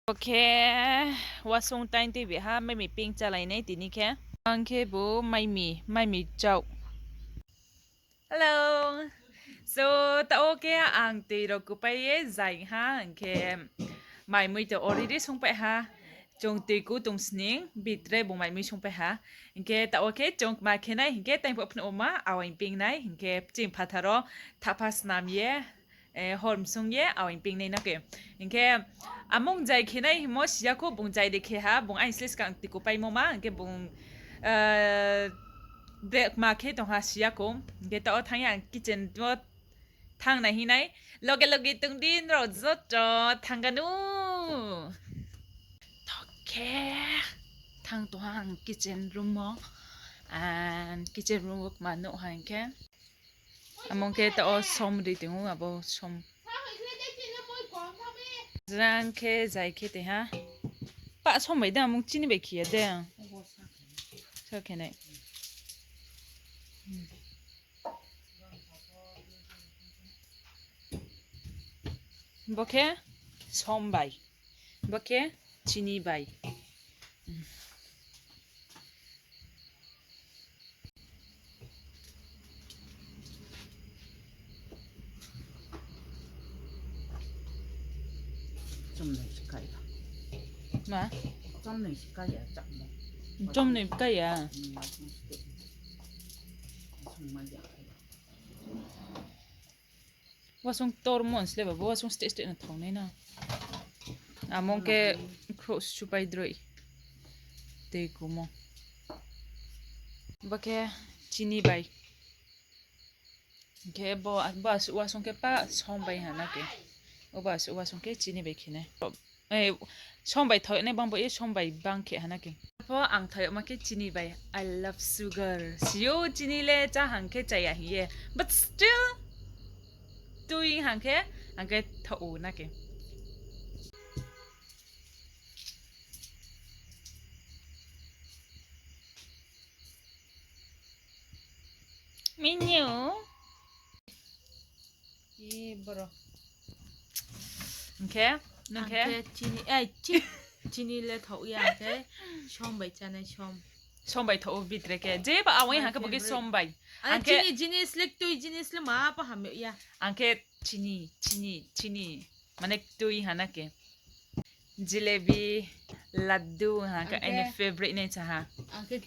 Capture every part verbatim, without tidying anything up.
Bo khe wasung tain tuibi ha, maimi pink chálai nai tini khe. Ang khe bo maimi, maimi chau. Hello. So, taoh wo khe ang tui rao kupai ye zai ha, hing khe mai mui to already sungpai ha. Chung tui ku tong sning, bitre bung mai mui sungpai ha. Hing khe taoh wo khe chung ma khe nai, hing khe taing pho phnuh wo ma, awaing ping nai, hing khe ching phathar wo thapha snam ye, eh, hor msung ye, awaing ping nai na khe. Hing khe amung jai khe nai hingmo si ya khou, bung jai de khe ha, bung aini sle skang tui kupaimo ma, hing khe bung, eh, de ma khe tong ha si ya khou. Hing khe taoh wo thanng ye ang kitchen wo thanng nai hing nai. Loge loge tong di nrao joto, thanng ganu. Taoh khe thanng tong ha ang kitchen room wo. And kitchen room wo kma nuh ha hing khe. Amung khe taoh wo som ri tong ou, abo som. Jang khe jai khe tei ha. Pa som bai de, amung chini bai khe ya de. Sa khe nai. Bo khe som bai. Bo khe chini bai. Chomnoi se kai ya. Ma? Chomnoi se kai ya, chakmo. Chomnoi kai ya? Hmm, songmai ya. Wasung tormo sle ba, bo wasung steh steh no thong nai na. Amung khe khrouh supai droi. Tei kumo. Bo khe chini bai. Hing khe bo, bo asuh wasung khe pa som bai ha na khe. Obo asuh wasung khe chini bai khe nai. Eh, som bai thao nai bang bo ye som bai bang khe ha na khe. Pho ang thao ma khe chini bai, I love sugar. Si ou chini le chá hang khe chá ya hing ye. But still, tui hang khe, hang khe thao na khe. Menu. I boro. Hing khe, nung khe? Ang khe chini, eh, chi-, chini le thao ya, ang khe som bai chánai, som. Som bai thao bitre khe. Je ba awai hang khe bo khe som bai. Ang khe chini jinis le, tui jinis le ma pa ham ya. Ang khe chini, chini, chini. Mane tui ha na khe. Jalebi, laddu, ha, ang khe aini favorite nai cha ha. Ang khe,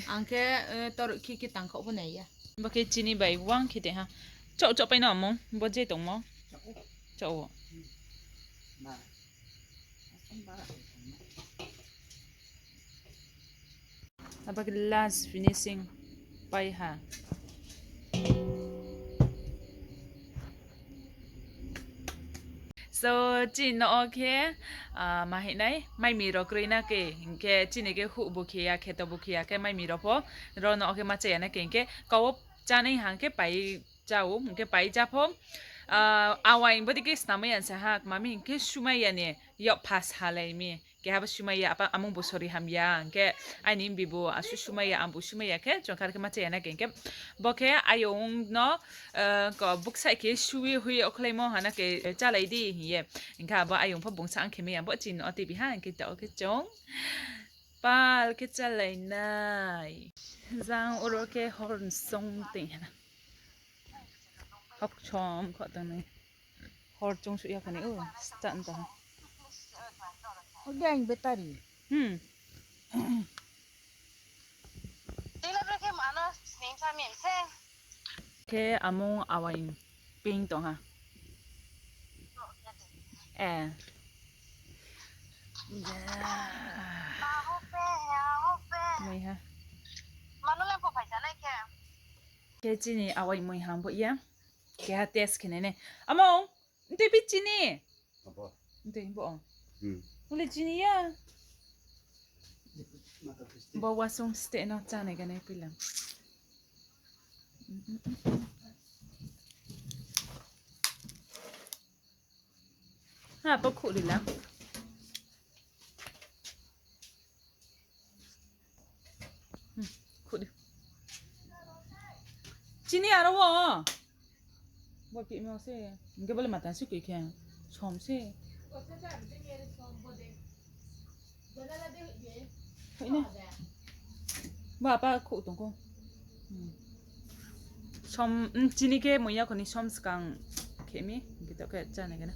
ang khe, eh, torkhi khe tangkhaoh bo nai ya. Bo khe chini bai wang khe tei ha. Chouh, chouh pai no amung, bo je tongmo. Chouh ou. Abo khe last finishing pai ha. So, chini no o khe, ah, ma hing nai, mai mi rao kroi na khe, hing khe chini khe huh bo khe ya, kheto bo khe ya khe mai mi rao pho, ro no o khe ma cha ya na khe, hing khe kau wo chánai hang khe pai chá ou, hing khe pai chá pho, ah, awai bodei khe snamai ya sa ha, kma mi hing khe sumai ya ni, yak pha salai mi. Keha bo sumai ya, apa, amung bo sori ham ya, hing khe aini mbi bo asuh sumai ya, ang bo sumai ya khe, chung kar khe ma cha ya na khe, hing khe bo khe ayong no, eh, ko buksaih khe sui hui okhlaimo ha na khe, chálai di hing ye. Hing khe abo ayong pho bung sa ang khe mai ya, bo chini no o tei bi ha, hing khe taoh khe chung pal khe chálai nai. Jang oro khe hor song tei ha na. Hokchom kho tongnai. Hor chungsuh ya kha ni, o, start tong ha. O, gang battery. Hmm. Khe amung awai pink tong ha. Eh. Mui ha. Khe chini awai mui ham bo ya. Keha test khe nai nai. Amung, ntei bi chini? Abo. Ntei bo. Hmm. Ule chini ya. Bo wasung steh no chánai ganai pilang. Ha, bo khuh ri la. Hmm, khuh di. Chini aro wo. Bo pih mo se. Hing khe bo le matan se koi khe. Som se. Hoih na. Bo apa khouh tong kho. Hmm. Som, hmm, chini khe muiya kho ni som skang khe mi, hing khe taoh khe chá nai khe na.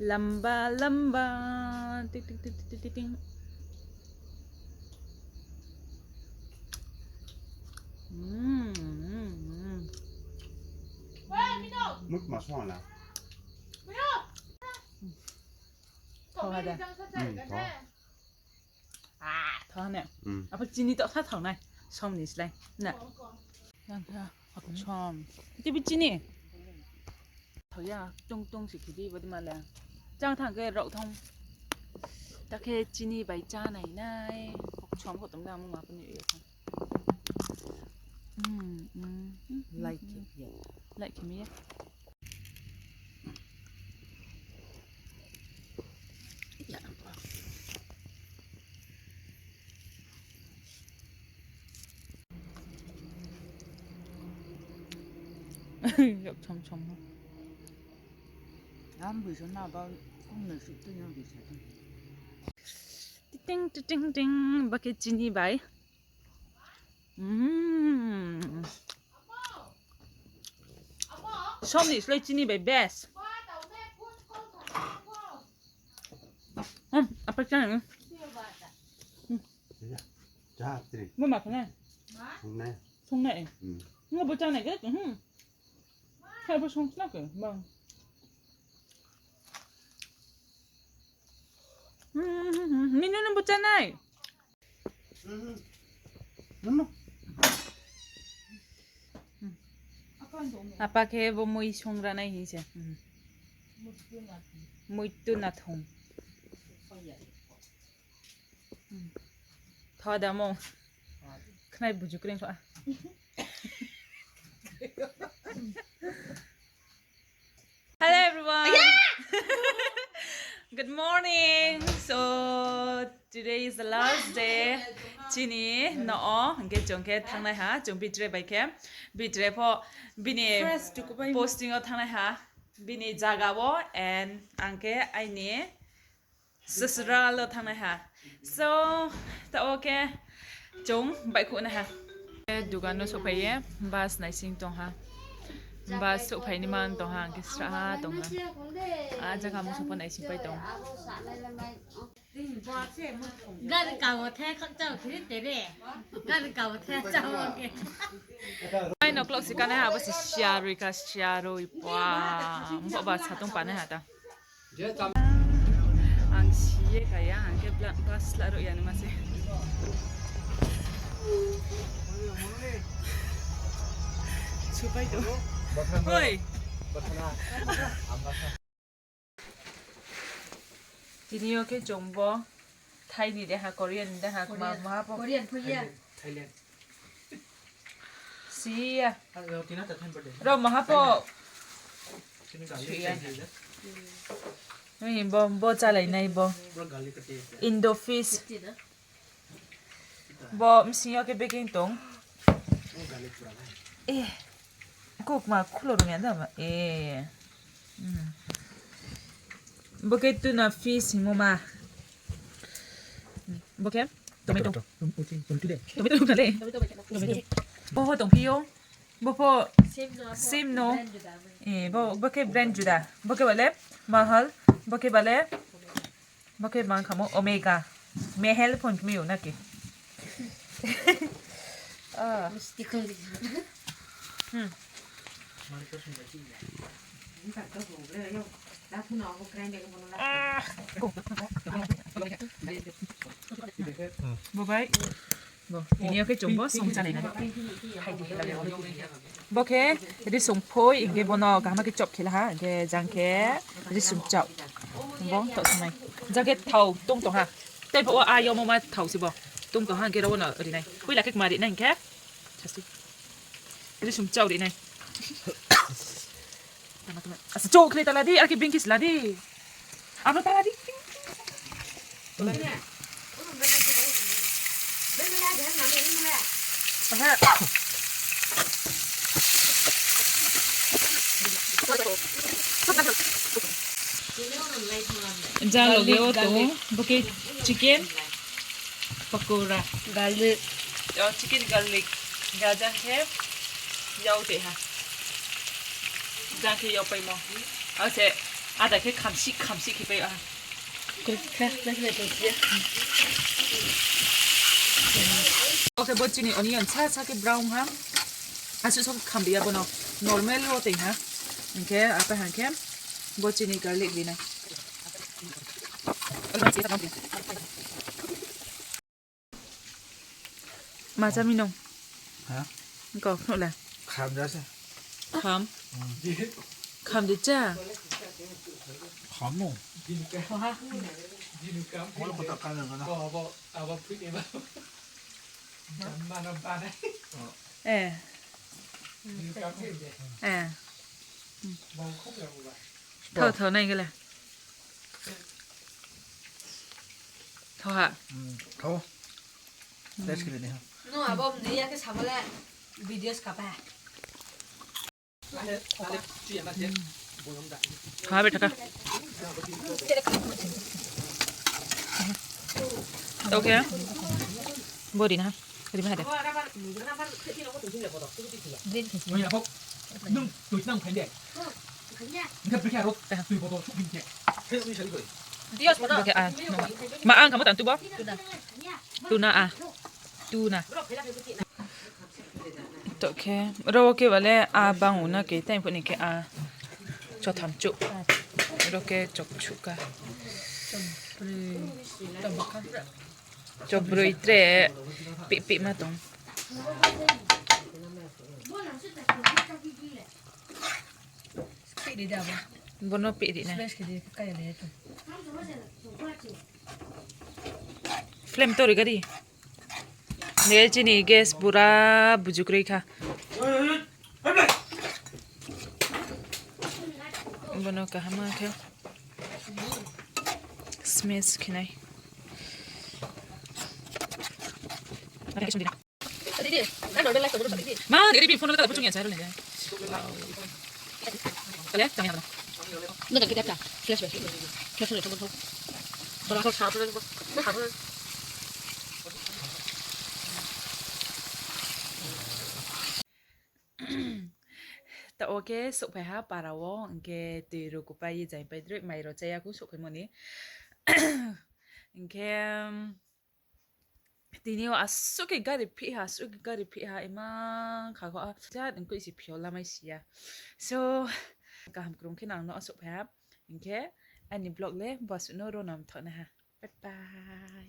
Lamba, lamba, tik, tik, tik, tik, tik, tik, tik. Hmm, hmm, hmm. Mut ma song na. Thao ha da. Hmm, thao. Ah, thao ha ne. Hmm. Apa chini taoh sa thao nai. Som ni slái. Na. Nang ha, apa som. Tibi chini. Thao ya, tong tong si khidi, bodi ma le. Chang thang khe rao thong. Ta khe chini bai chá nai nai. Som kho tong da, mung ma kuni ya. Hmm, hmm, hmm, hmm, like hmm. Like mi ya. Yak chom chom. Am bui so na ba, kung na su tu yang bui sa tu. Ting, ting, ting, ting, ba khe chini bai. Mm. Som ni slái chini bai best. Hmm, apa chá nai? Bo ma khe nai? Song nai. Nung bo chá nai khe, hmm. Khe bo song sna khe, bang. Hmm, minu nung bo chá nai. Apa khe bo mui song ra nai hing se. Mui tu na thong. Thao da mo. Khnai buju kreng kho. Hello everyone. Good morning. So today is the last day. Chini no o, hing khe chung khe thanngnai ha, chung Bitre bai khe. Bitre pho bini posting o thanngnai ha. Bini zaga o, and ang khe aini Sasra lo thanngnai ha. So, taoh wo khe chung baihkhouh nai ha. Dugan no souhphai ye, bus naising tong ha. Bus souhphai ni man tong ha, ang khe srahha tong ha. A jaga mung souhphai naising pai tong. Gari kabo the khakchang phiri tere. Gari kabo the chang khe. Ai no clock si kanai ha, bo si siarui ka siarui pa. Bo ba satung panai ha ta. Ang si ye kaya, ang khe bla-, bus la ruh ya ni ma se. Supai tong. Hoi. Tini yo khe chung bo Thai ni de ha, Korean ni de ha, ma, Korean. Maha pho. Korean pho ya. Thailand. Siya. Ro maha pho. Siya. Ni bo, bo chálai nai bo. Indo fish. Bo bsing yo khe baking tong. Eh. Kok ma khulo rung ya da ba. Eh. Hmm. Bo khe tuna fish hingmo ma. Bo khe tomato. Tomato. Tomato rung kha le. Tomato. Bo pho tongphi yo. Bo pho same no. Eh, bo, bo khe brand juda. Bo khe bale Mahal. Bo khe bale. Bo khe mang khamo Omega. Mehel phone kmi yo naki. Ah. Hmm. Ah. Bo bai. Bo, tini yo khe chung bo song chálai nai. Bo khe risung phoi, hing khe bono kaham khe chop khe la ha, hing khe jang khe risung chop. Bo taoh sangnai. Jang khe thao tong tong ha. Tei bo a yo mo ma thao se bo. Tong tong ha, hing khe ro no ri nai. Poila khe kma ri nai hing khe. Risung chop ri nai. Asa, chok khlai tala di, ar khe bingkis la di. Abo tala di. Jang loge o tong, bo khe chicken pakora. Garlic. O, chicken garlic. Ga jang khe yau te ha. Jang khe yau paimo. Ase ada khe khamsi khamsi khe pai ha. Oke, bo chini onion sa sa khe brown ha. Asuh so kham ri ya bono. Normal wo tei ha. Hing khe apa hang khe bo chini garlic ri nai. Ma chá mi nung? Ha? Kau phnuh le. Kham ja se. Kham? Hmm. Kham de chá? Kham no. Thoha. Wala kota khan na. Eh. Eh. Thao, thao nai khe le. Thao ha. Hmm, thao. Test khe nai ha. No, abo mdi ya khe sabo le video ska pa. Ha, be thaka. Okay. Bo ri na. Ri ma ha de. Green khe si. Bo khe, ah, no. Ma ang kamo tang tu bo? Tuna. Tuna, ah. Tuna. To khe, ro khe bale a bang u na khe, tei phuh ni khe a chotham chuh. Ro khe chok chuh ka. Chobroi tre pih pih ma tong. Bono pih ri nai. Flame to ri gari. Ne chini gas bura buju kroi kha. Bono kaham khe smash khe nai. Ma, ni ri bi phone lo ta, bu chung ya sa ro le. Kale, tang ya na. Nang khe ta, flash bai. Flash bai, thong, thong. Thong, thong, thong. Ta okay, souhphai ha para wo, hing khe tui ro kupai ye jai pai droi, mai ro chaya khu souhphaimo ni. Hing khe, tini yo asuh khe gari phih ha, asuh khe gari phih ha, imang kha kho, ah, jat hing khe isi phio lamai si ya. So, kaham krung khe nang no asuh phai ha. Hing khe, aini vlog le bo asuh no ro nam thok nai ha. Bye bye.